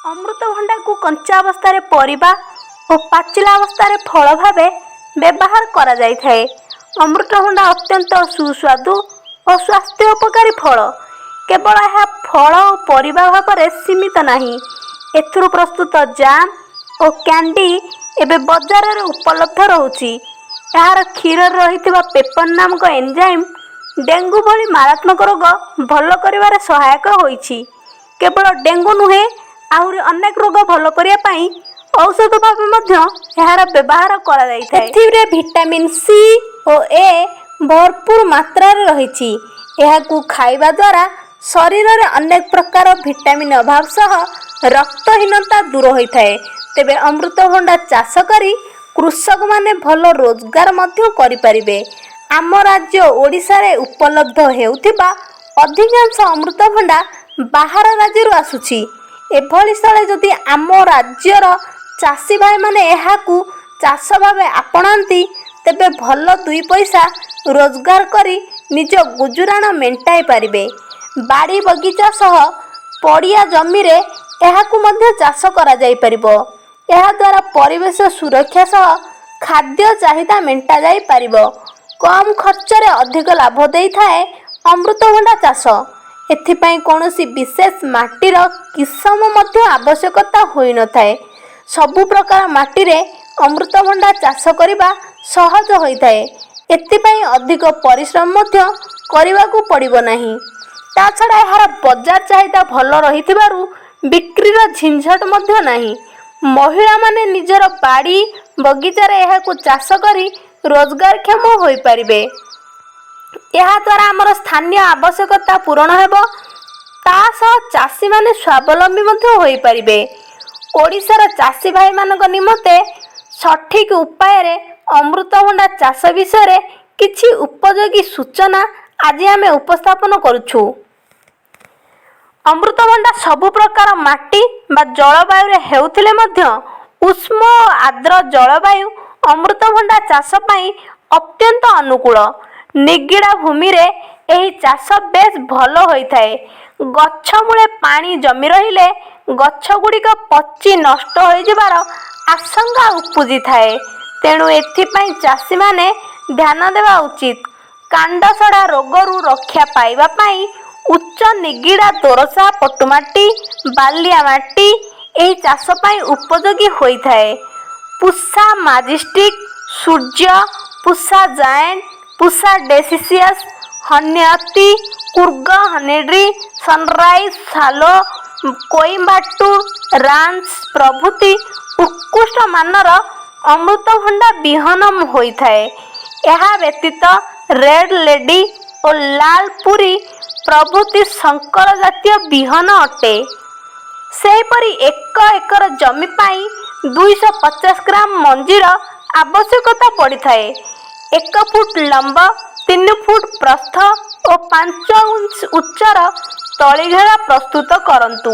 ଅମୃତଭଣ୍ଡାକୁ କଞ୍ଚା ଅବସ୍ଥାରେ ପରିବା ଓ ପାଚିଲା ଅବସ୍ଥାରେ ଫଳ ଭାବେ ବ୍ୟବହାର କରାଯାଇଥାଏ। ଅମୃତଭଣ୍ଡା ଅତ୍ୟନ୍ତ ସୁସ୍ୱାଦୁ ଓ ସ୍ୱାସ୍ଥ୍ୟ ଉପକାରୀ ଫଳ। କେବଳ ଏହା ଫଳ ଓ ପରିବା ଭାବରେ ସୀମିତ ନାହିଁ, ଏଥିରୁ ପ୍ରସ୍ତୁତ ଜାମ୍ ଓ କ୍ୟାଣ୍ଡି ଏବେ ବଜାରରେ ଉପଲବ୍ଧ ରହୁଛି। ଏହାର କ୍ଷୀରରେ ରହିଥିବା ପେପସିନ୍ ନାମକ ଏନଜାଇମ୍ ଡେଙ୍ଗୁ ଭଳି ମାରାତ୍ମକ ରୋଗ ଭଲ କରିବାରେ ସହାୟକ ହୋଇଛି। କେବଳ ଡେଙ୍ଗୁ ନୁହେଁ, ଆହୁରି ଅନେକ ରୋଗ ଭଲ କରିବା ପାଇଁ ଔଷଧ ଭାବେ ମଧ୍ୟ ଏହାର ବ୍ୟବହାର କରାଯାଇଥାଏ। ଏଥିରେ ଭିଟାମିନ୍ ସି ଓ ଏ ଭରପୁର ମାତ୍ରାରେ ରହିଛି। ଏହାକୁ ଖାଇବା ଦ୍ୱାରା ଶରୀରରେ ଅନେକ ପ୍ରକାର ଭିଟାମିନ୍ ଅଭାବ ସହ ରକ୍ତହୀନତା ଦୂର ହୋଇଥାଏ। ତେବେ ଅମୃତଭଣ୍ଡା ଚାଷ କରି କୃଷକମାନେ ଭଲ ରୋଜଗାର ମଧ୍ୟ କରିପାରିବେ। ଆମ ରାଜ୍ୟ ଓଡ଼ିଶାରେ ଉପଲବ୍ଧ ହେଉଥିବା ଅଧିକାଂଶ ଅମୃତଭଣ୍ଡା ବାହାର ରାଜ୍ୟରୁ ଆସୁଛି। ଏଭଳି ସ୍ଥଳେ ଯଦି ଆମ ରାଜ୍ୟର ଚାଷୀ ଭାଇମାନେ ଏହାକୁ ଚାଷ ଭାବେ ଆପଣାନ୍ତି, ତେବେ ଭଲ ଦୁଇ ପଇସା ରୋଜଗାର କରି ନିଜ ଗୁଜୁରାଣ ମେଣ୍ଟାଇ ପାରିବେ। ବାଡ଼ି ବଗିଚା ସହ ପଡ଼ିଆ ଜମିରେ ଏହାକୁ ମଧ୍ୟ ଚାଷ କରାଯାଇପାରିବ। ଏହାଦ୍ୱାରା ପରିବେଶ ସୁରକ୍ଷା ସହ ଖାଦ୍ୟ ଚାହିଦା ମେଣ୍ଟାଯାଇପାରିବ। କମ୍ ଖର୍ଚ୍ଚରେ ଅଧିକ ଲାଭ ଦେଇଥାଏ ଅମୃତଭଣ୍ଡା ଚାଷ। ଏଥିପାଇଁ କୌଣସି ବିଶେଷ ମାଟିର କିସମ ମଧ୍ୟ ଆବଶ୍ୟକତା ହୋଇନଥାଏ। ସବୁ ପ୍ରକାର ମାଟିରେ ଅମୃତଭଣ୍ଡା ଚାଷ କରିବା ସହଜ ହୋଇଥାଏ। ଏଥିପାଇଁ ଅଧିକ ପରିଶ୍ରମ ମଧ୍ୟ କରିବାକୁ ପଡ଼ିବ ନାହିଁ। ତା ଛଡ଼ା ଏହାର ବଜାର ଚାହିଦା ଭଲ ରହିଥିବାରୁ ବିକ୍ରିର ଝିନଝଟ ମଧ୍ୟ ନାହିଁ। ମହିଳାମାନେ ନିଜର ବାଡ଼ି ବଗିଚାରେ ଏହାକୁ ଚାଷ କରି ରୋଜଗାରକ୍ଷମ ହୋଇପାରିବେ। ଏହାଦ୍ୱାରା ଆମର ସ୍ଥାନୀୟ ଆବଶ୍ୟକତା ପୂରଣ ହେବ, ତା ସହ ଚାଷୀମାନେ ସ୍ୱାବଲମ୍ବୀ ମଧ୍ୟ ହୋଇପାରିବେ। ଓଡ଼ିଶାର ଚାଷୀ ଭାଇମାନଙ୍କ ନିମନ୍ତେ ସଠିକ୍ ଉପାୟରେ ଅମୃତଭଣ୍ଡା ଚାଷ ବିଷୟରେ କିଛି ଉପଯୋଗୀ ସୂଚନା ଆଜି ଆମେ ଉପସ୍ଥାପନ କରୁଛୁ। ଅମୃତଭଣ୍ଡା ସବୁ ପ୍ରକାର ମାଟି ବା ଜଳବାୟୁରେ ହେଉଥିଲେ ମଧ୍ୟ ଉଷ୍ମ ଓ ଆର୍ଦ୍ର ଜଳବାୟୁ ଅମୃତଭଣ୍ଡା ଚାଷ ପାଇଁ ଅତ୍ୟନ୍ତ ଅନୁକୂଳ। ନିଗିଡ଼ା ଭୂମିରେ ଏହି ଚାଷ ବେଶ୍ ଭଲ ହୋଇଥାଏ। ଗଛ ମୂଳେ ପାଣି ଜମି ରହିଲେ ଗଛଗୁଡ଼ିକ ପଚି ନଷ୍ଟ ହୋଇଯିବାର ଆଶଙ୍କା ଉପୁଜିଥାଏ। ତେଣୁ ଏଥିପାଇଁ ଚାଷୀମାନେ ଧ୍ୟାନ ଦେବା ଉଚିତ। କାଣ୍ଡସଢ଼ା ରୋଗରୁ ରକ୍ଷା ପାଇବା ପାଇଁ ଉଚ୍ଚ ନିଗିଡ଼ା ଦୋରସା ପଟୁମାଟି, ବାଲିଆ ମାଟି ଏହି ଚାଷ ପାଇଁ ଉପଯୋଗୀ ହୋଇଥାଏ। Pusa majestic, Surya, Pusa giant, Pusa delicious, ହନିଅତି, କୁର୍ଗ ହନିଡ୍ୟୁ, ସନରାଇଜ୍ ସାଲୋ, କୋଇମ୍ବାଟୁର ରାଞ୍ଚ ପ୍ରଭୃତି ଉତ୍କୃଷ୍ଟ ମାନର ଅମୃତଭଣ୍ଡା ବିହନ ହୋଇଥାଏ। ଏହା ବ୍ୟତୀତ ରେଡ୍ ଲେଡି ଓ ଲାଲ ପୁରୀ ପ୍ରଭୃତି ଶଙ୍କର ଜାତୀୟ ବିହନ ଅଟେ। ସେହିପରି 1 ଏକର ଜମି ପାଇଁ 250 ଗ୍ରାମ ମଞ୍ଜିର ଆବଶ୍ୟକତା ପଡ଼ିଥାଏ। 1 ଫୁଟ ଲମ୍ବ, 3 ଫୁଟ ପ୍ରସ୍ଥ ଓ 5 ଇଞ୍ଚ ଉଚ୍ଚର ତଳିଘେରା ପ୍ରସ୍ତୁତ କରନ୍ତୁ।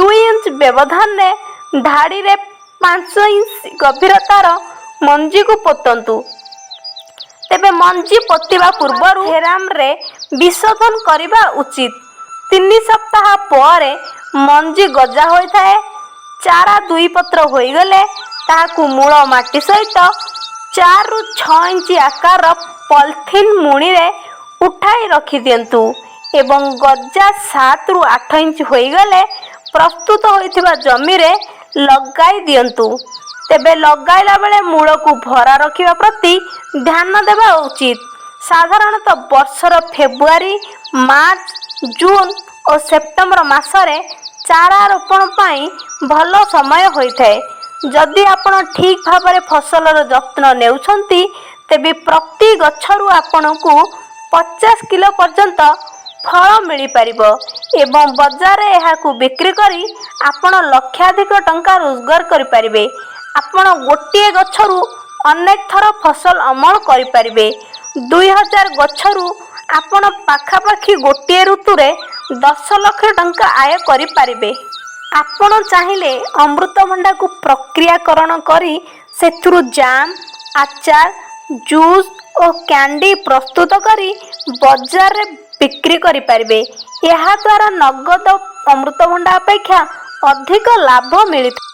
2 ଇଞ୍ଚ ବ୍ୟବଧାନରେ ଧାଡ଼ିରେ 5 ଇଞ୍ଚ ଗଭୀରତାର ମଞ୍ଜିକୁ ପୋତନ୍ତୁ। ତେବେ ମଞ୍ଜି ପୋତିବା ପୂର୍ବରୁ ଥେରାମରେ ବିଶୋଧନ କରିବା ଉଚିତ। 3 ସପ୍ତାହ ପରେ ମଞ୍ଜି ଗଜା ହୋଇଥାଏ। ଚାରା ଦୁଇ ପତ୍ର ହୋଇଗଲେ ତାହାକୁ ମୂଳ ମାଟି ସହିତ 4ରୁ 6 ଇଞ୍ଚ ଆକାରର ପଲିଥିନ୍ ମୁଣିରେ ଉଠାଇ ରଖିଦିଅନ୍ତୁ ଏବଂ ଗଜା 7ରୁ 8 ଇଞ୍ଚ ହୋଇଗଲେ ପ୍ରସ୍ତୁତ ହୋଇଥିବା ଜମିରେ ଲଗାଇ ଦିଅନ୍ତୁ। ତେବେ ଲଗାଇଲା ବେଳେ ମୂଳକୁ ଭରା ରଖିବା ପ୍ରତି ଧ୍ୟାନ ଦେବା ଉଚିତ। ସାଧାରଣତଃ ବର୍ଷର ଫେବୃଆରୀ, ମାର୍ଚ୍ଚ, ଜୁନ୍ ଓ ସେପ୍ଟେମ୍ବର ମାସରେ ଚାରା ରୋପଣ ପାଇଁ ଭଲ ସମୟ ହୋଇଥାଏ। ଯଦି ଆପଣ ଠିକ୍ ଭାବରେ ଫସଲର ଯତ୍ନ ନେଉଛନ୍ତି, ତେବେ ପ୍ରତି ଗଛରୁ ଆପଣଙ୍କୁ 50 କିଲୋ ପର୍ଯ୍ୟନ୍ତ ଫଳ ମିଳିପାରିବ ଏବଂ ବଜାରରେ ଏହାକୁ ବିକ୍ରି କରି ଆପଣ ଲକ୍ଷାଧିକ ଟଙ୍କା ରୋଜଗାର କରିପାରିବେ। ଆପଣ ଗୋଟିଏ ଗଛରୁ ଅନେକ ଥର ଫସଲ ଅମଳ କରିପାରିବେ। 2000 ଗଛରୁ ଆପଣ ପାଖାପାଖି ଗୋଟିଏ ଋତୁରେ 10 ଲକ୍ଷ ଟଙ୍କା ଆୟ କରିପାରିବେ। ଆପଣ ଚାହିଁଲେ ଅମୃତଭଣ୍ଡାକୁ ପ୍ରକ୍ରିୟାକରଣ କରି ସେଥିରୁ ଜାମ୍, ଆଚାର, ଜୁସ୍ ଓ କ୍ୟାଣ୍ଡି ପ୍ରସ୍ତୁତ କରି ବଜାରରେ ବିକ୍ରି କରିପାରିବେ। ଏହାଦ୍ୱାରା ନଗଦ ଅମୃତଭଣ୍ଡା ଅପେକ୍ଷା ଅଧିକ ଲାଭ ମିଳିଥାଏ।